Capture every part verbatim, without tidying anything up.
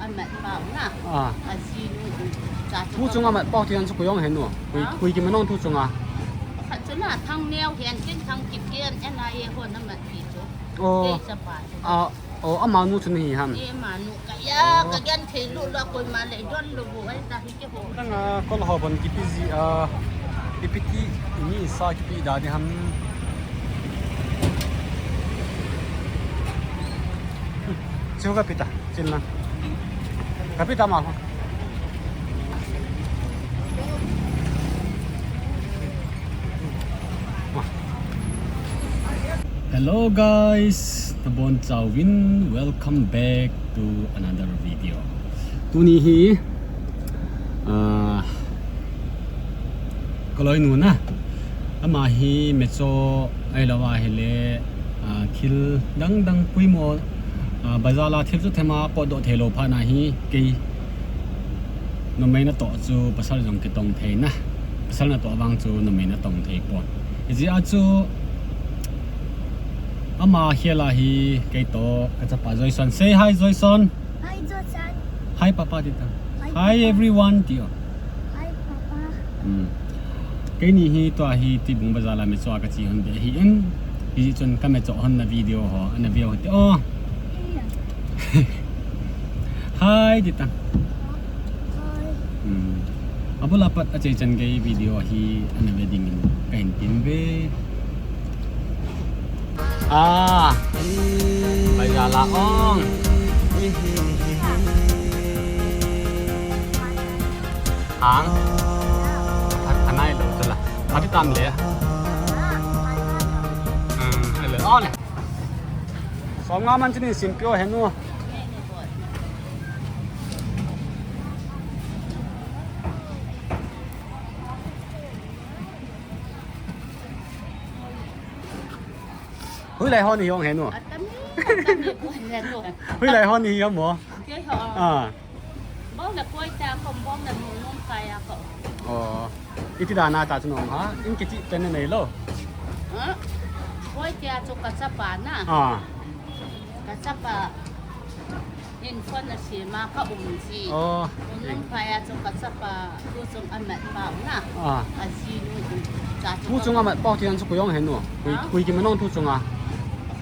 Amat pau na. Ah. Ajinu cha chu. Thu chunga amat pau ti chu koi jong henu. Koi, ha? Koi kiman jong thu chunga. Khat chu na Thangneo Henkin, Thangkipgen, N I A hon amat pi chu. Oh. Kei chapa chu. Ah, oh, amanu chu nahi ham? E, amanu. Kaya, oh, kagenthei lou lou, koima le don lou bou ahi ta hi. Tanga kol ho bon kipi ji a, ipi ti ni sa kipi da ni ham. Chu kapi ta, chin lang. Kapi ta ma ho. Hello guys, nabonchauvin, welcome back to another video. Tuni hi, ah, kaloinu na, ama hi mecho ahilou ahile, ah, thil dang dang poimo, ah, bazar a thil chu thema potdoh theilou phat na hi kei numei natoh chu pasal jong kitong thei na. Pasal natoh vang chu numei natong thei pon. Hijeh a chu ama khel a hi kei toh kachapa Joyson. Say hi, Joyson. Hi, Joyson. Hi, Papa, ti ta. Hi, hi, Papa. Everyone, ti o. Hi, Papa. Hmm. Keini hi tua hi Tuibung bazar a mecho a kache hon be hi in. Hijeh chun kamecho hon na video ho, ana veu hite o. Iya. Hi, ti ta. Hi. Hmm. Abul a pat achai chan gei video hi ana ve dingin kahin tin ve. Ah. Bazar a ong. Ang. An, anai lou tala. Ati tam le. Hmm, ale on. Som nga man chini simpio henu. Hoilai ho nahi ong henu? Atami, atami ko henu. Hoilai ho nahi ong mo? Kei ho. Ah. Bong le koi ta ko, bong le nu nung kai a ko. Oh. Iti dan a ta chu nong ha? In kichi pen nei lou. Ha? Koi ta chu kachapa na. Ah. Kachapa. In phone na sema ka um ji. Oh. Nung kai a chu kachapa, thu chung amat pau na. Ah. Ajinu cha chu. Thu chung amat pau ti chu koi jong henu. Koi, ha? Koi kiman jong thu chunga.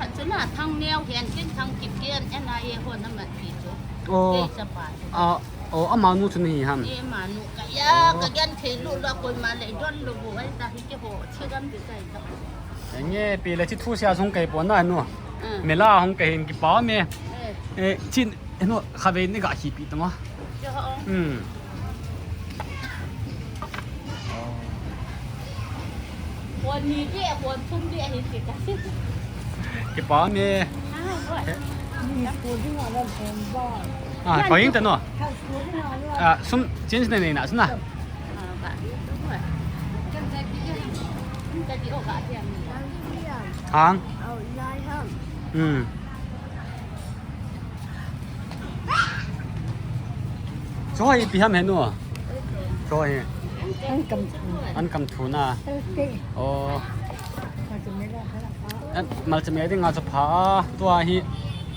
Khat chu na Thangneo Henkin, Thangkipgen, N I A hon amat pi chu. Oh. Kei chapa chu. Ah, oh, amanu chu nahi ham? E, amanu. Kaya, oh, kagenthei lou lou, koima le don lou bou ahi ta hi kei ho, chigam ti kai ta. Enge, pi le chi thu sia sung kai pon na nu. Mm. Mela hung kai hin kipa me. Eh. Eh, chin, nu, khavei ni ga hi pi ta ma. Cho ho. Hmm. Hon ni dia, hon thum dia hi ti ka. Kipa me. Ah, hoi. Ah, pa yin ta no. Ah, sum change na nei na sum na. Hang. Hmm. Choi ipi ham henu. Choi. An kam thu. An kam thu na. Oh. An malcha me ding a chapha. Tua hi.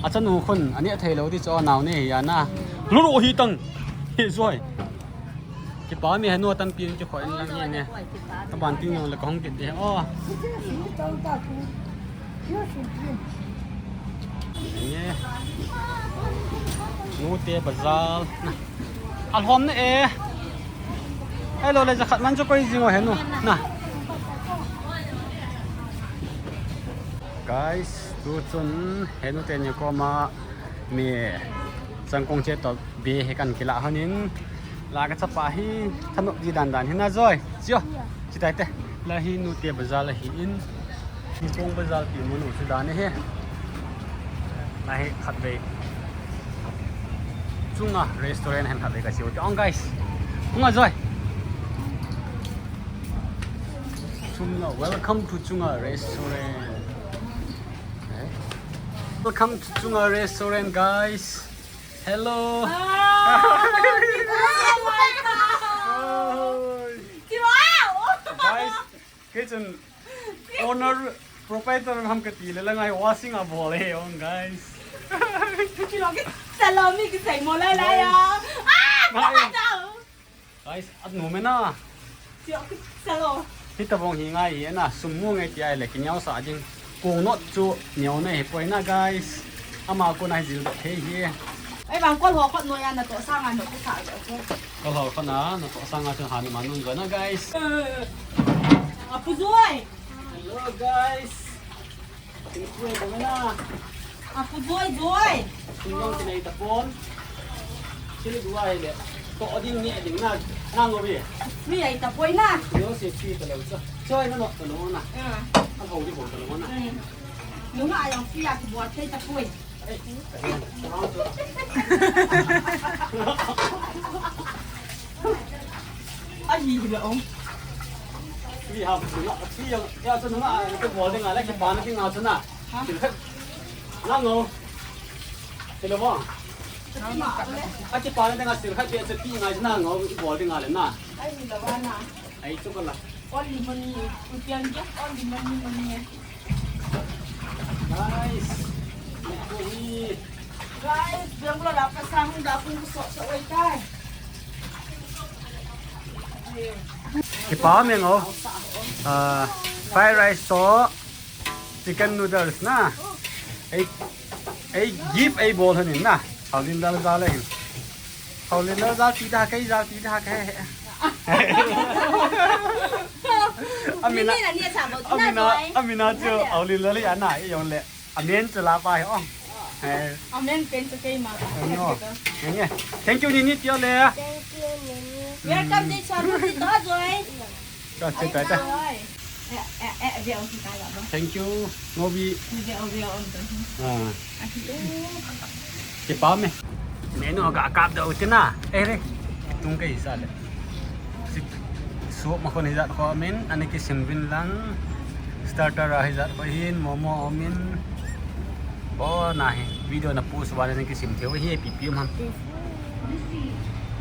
Achanu khun. Ani athei lou di chu nao ne hi ana. Lulu hi tang. Hi choi. Kipa mi henu tampi in kikhoi in lang in ne. Kaban ting le kahung kit de. Oh. Ye. Nute bazar. Na. Alhom ne e. Hello le jakhat man chu koi jing o henu. Na. Guys, tu chun henu teni koma mi changkong che to be he kan kila honin. La kachapa hi thanop ji dan dan hi na joi. Chio. Chitai te. La hi nute bazar la hi in. Ningkong bazar ti mun u chu dan hi. La hi khatvei. Chunga restaurant hen khatvei ka chiu te ong guys. Chunga joi. Chunga, welcome to Chunga restaurant. Eh? Welcome to Chunga restaurant, guys. Hello. Oh, oh my God. Hi. Guys, kitchen owner, proprietor ham kati le la ngai washing a bol e ong guys. Salon mi kisei mo lai lai a. Ah, Ngai. Tao. Guys, at nu me na. Sio, salon. Hitabang hi ngai hi na, sum mu ngai ti ai le kineo sa ding. Kong not chu neo na hi poi na, guys. Ama ko na jil do thei hi. Ai bang kol ho khot no ya na to sanga no ko sa do ko. Kol ho khot na, na to sanga chu ha ni ma nun jo na, guys. Apu Joi. Hello, guys. Tingkui ko na. Apu Joi, Joi. Tingkui ko na itapon. Chili guai le. To ding ni ding na. Nang obi. Free ai tapoi na. Yo se free to le sa. Joi na no to lo na. Ah. An ho di ho to lo na. Hmm. Nunga ayang free a ki buat kai tapoi. Ahi hi la ong. Free ha, free ha, free ha. Ya, so nunga, ya, so nunga, ya, so nunga, ya, so nunga, ya, so nunga. Ha? Sila. Nang o. Sila mo. Aki pa na nga sila, kaya sa pi nga, so nang o, ibol nga le na. Ai, ni la ba na. Ai, chu kala. Only money, we can get only money, money. Nice. Ito hi. Guys, Bangalore la pasang da kung so so wai tai. Kipa me ngo. Ah, fried rice to chicken noodles na. Ei, ei give ei bol hanin na. Haulin dal dal hin. Haulin dal dal ti da kai dal ti da kai. Amina, Nini na ni sa mo, Amina, Joi. Amina chu, Nani? Haulin dal ana, i yong le. Amen chu la pa hi, oh. Eh. Amen pen chu kei ma. Ano. Nge. Thank you, Nini, tio le. Thank you, Nini. Welcome, Jay Charu, ti to, Joi. Ka che tai ta. Ai, ai. Eh, eh, eh, veo hi kai ba. Thank you, Ngobi. Veo, veo, on to. Ah. Ahi. Kipa me. Menu ga kap da utina. Eh, re. Tung kai sa le. Si, soup ma khon hijat ko amin, ani kisim vin lang. Starter a hijat ko hin, momo amin. Bo na hi, video na post ba ni kisim theu hi, pi pi man.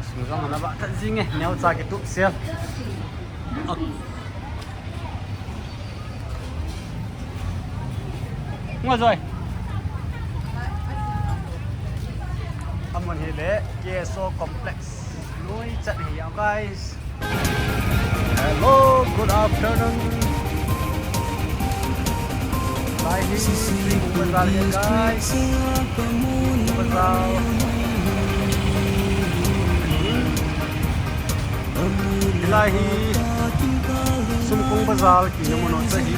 Sum jong na ba ta jing e, neo cha ki tup sel. Nga Joi. Amun hi le K S O complex. Lui chat hi ya, guys. Hello, good afternoon. Lai hi, bazar hi, guys. Bazar. Hilai hi Sumkung Bazar kiti mun ahi.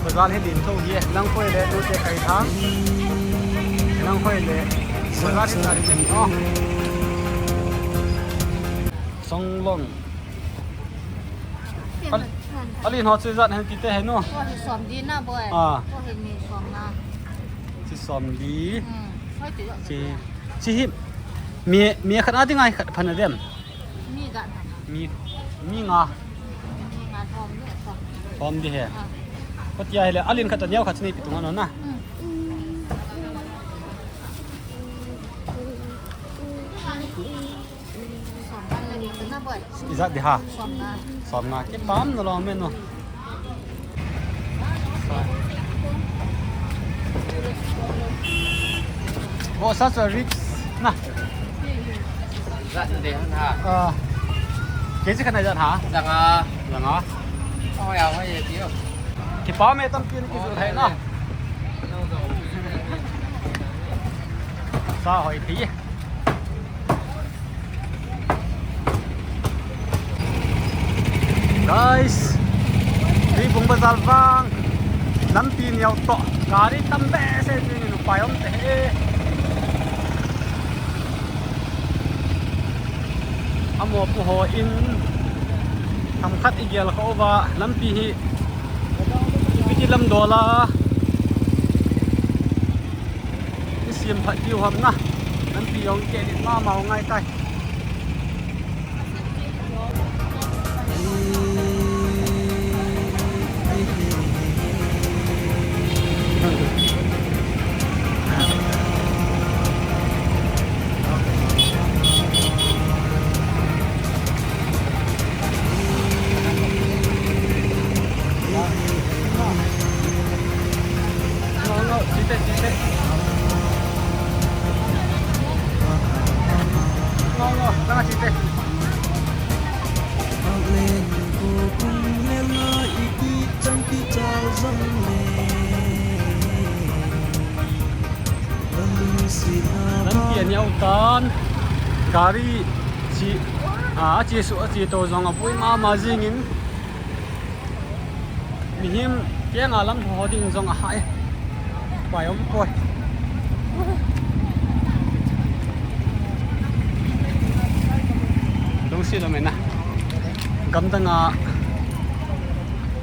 Bazar hi din tho hi, lang khoi le nu te kai tha. Lang khoi le bazar hi ta din tho. Songlong. Al-, alin ho chu ijat hen kiti he nu. Ko hi som di na boy. Ah. Ko hi mi som na. Chi som di. Hmm. Chi, chi hi mi, mi khat a ding ai khat phan a dem. Mi ga na. Mi, mi nga. Mi nga thom ni thom. Thom di he. Ah. Ko tia hi le alin khat a neo khat ni pi tung ano na. Hmm. Ijat di ha. Som nga. Som nga. Kipam na lo men no. Bo sa sa rips na. Ijat di ha. Ah. Kei si kana ijat ha. Janga. Janga. Oh ya, oh ya, tio. Kipam e tampi ni kijul hai na. Sa hoi pi. Guys, Tuibung Bazar vang, lampi neo toh, gari tam behseh jing in upai um te he. Amo pu ho in, themkhat i gel kha uva, lampi hi, ipi ti lam dol a. Ni siam phat diu ham na. Lampi jong keh dit mama u ngai tai. Tang a chi te. Lampi a neo tan. Gari chi, a, a chi su, a chi to jong a pui mama jingin. Mihem kianga lam ho ding jong ahai. Pai um poi. Lungset um e na. Gamdang a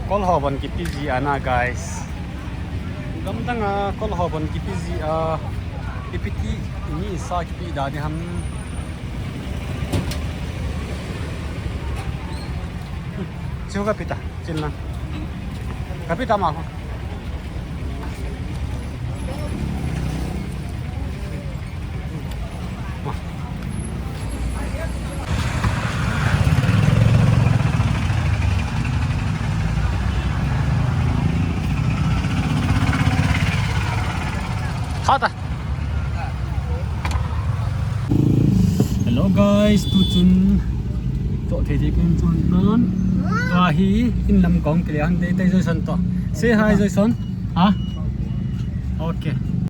kol ho bon kipe ji ana, guys. Gamdang a kol ho bon kipe ji a. Ipi ti ni sa kipe da ni ham. Chu ka pi ta, chin lang. Ka pi ta ma ko. Kha ta. Hello guys, tu chun to thei thei kun chun nan. Ahi, in lam kong kile han dei tei Joyson to. Say hi Joyson. Ha? Okay.